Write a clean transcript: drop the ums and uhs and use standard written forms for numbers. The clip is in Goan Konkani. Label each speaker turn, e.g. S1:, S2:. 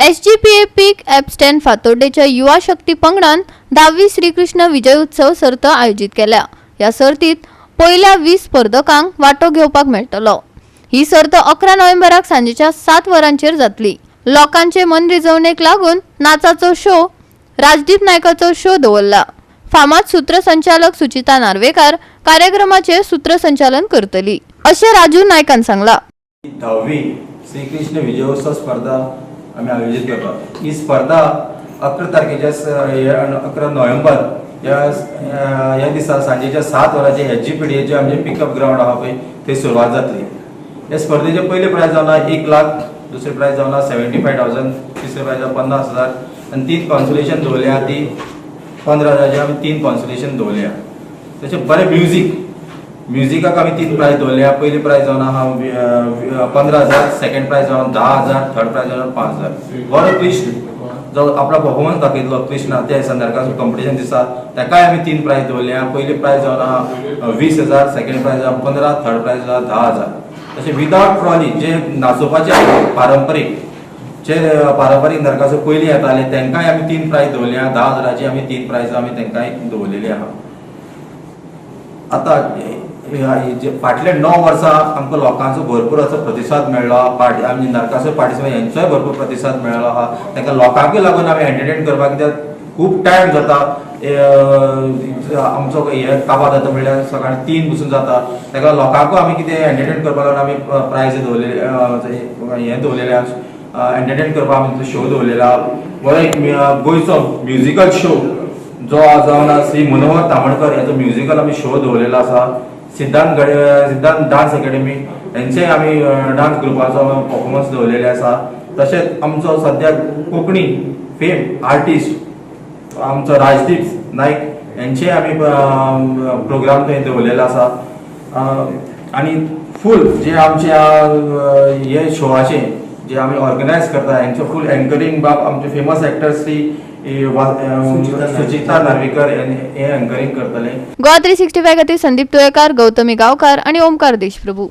S1: एसजीपीए पीक ॲप स्टँड फातोड्डेच्या युवा शक्ती पंगडान 10वी श्रीकृष्ण विजयोत्सव सर्त आयोजीत केल्या. ह्या सर्तीत पयल्या 20 स्पर्धकांक वांटो घेवपाक मेळटलो. ही सर्त 11 नोव्हेंबराक सांजेच्या 7 वरांचेर जातली. लोकांचे मनरिजवणेक लागून नाचाचो शो, राजदीप नायकाचो शो दवरला. फामाद सूत्रसंचालक सुचिता नार्वेकार कार्यक्रमाचे सूत्रसंचालन करतली, अशें राजू नायकान सांगला.
S2: 10वी श्रीकृष्ण विजयोत्सव स्पर्धा आमी आयोजीत करतात. ही स्पर्धा 11 तारखेच्या, 11 नोव्हेंबर ह्या ह्या दिसा सांजेच्या 7 वरांचेर एच जी पी डी एचे आमचे पिकअप ग्रावंड आहा पळय, थंय सुरवात जातली. ह्या स्पर्धेचे पयले प्रायज जावन आहा 1 लाख, दुसरे प्रायज जावन आहा 75,000, तिसरे प्रायज 50,000 आनी तीन कॉन्सुलेशन दवरले आहा. ती 15 हजाराचे आमी तीन कॉन्सुलेशन दवरले आहा. तशें बरें म्युजीक, म्युजिकाक आमी तीन प्रायज दवरले आहा. पयली प्रायज जावन आहा 15,000, सेकंड प्रायज जावन 10,000, थर्ड प्रायज जावन 5,000. बरो कृष्ण जो आपलो परफॉर्मन्स दाखयतलो कृष्णा त्या संदर्भात कॉम्पिटिशन दिसा, ताकाय आमी तीन प्रायज दवरले आहा. पयली प्रायज जावन आहा 20,000, सेकंड प्रायज जावन 15, थर्ड प्रायज जावन 10,000. तशें विदाउट ट्रॉली जे नाचोवपाचे आहा, पारंपरीक जे पारंपरीक नरकासूर पयलीं येताले, तांकांय आमी तीन प्रायज दवरले आहा. 10 हजाराची आमी तीन प्रायज आमी तांकांय दवरलेली आहा. आतां हे जे फाटले 9 वर्सां आमकां लोकांचो भरपूर असो प्रतिसाद मेळ्ळो. पार्टी आमी नरकासूर पार्टिसिपेट हेंचोय भरपूर प्रतिसाद मेळ्ळो आहा. तांकां लोकांकूय लागून आमी एंटरटेन करपाक, कित्याक खूब टायम जाता. आमचो हे काबार जाता, म्हणल्यार सकाळी 3 बसून जाता. ताका लोकांकूय आमी कितें एंटरटेन करपाक लागून आमी प्रायज दवरलेले, हे दवरलेले आहा. एंटरटेन करपाक आमी शो दवरलेलो आहा. बरो एक गोंयचो म्युजिकल शो जो जावन आसा, श्री मनोहर तामणकर हेचो म्युजिकल आमी शो दवरलेलो आसा. सिद्धांत गडे, सिद्धांत डान्स अकॅडमी हेंचे आमी डान्स ग्रुपाचो परफॉर्मन्स दवरलेले आसा. तशेंच आमचो सद्याक कोंकणी फेम आर्टिस्ट आमचो राजदीप नायक हेंचे आमी प्रोग्राम थंय दवरलेलो आसा. आनी फूल जे आमचे हे शोआचे जे आमी ऑर्गनायज करता, हेंचो फूल एंकरींग बाब आमचे फेमस एक्टर श्री सुचिता नार्वेकर हे एंकरींग करतले.
S1: गोवा 365 खातीर संदीप तुयेकार, गौतमी गांवकार आणि ओमकार देशप्रभू.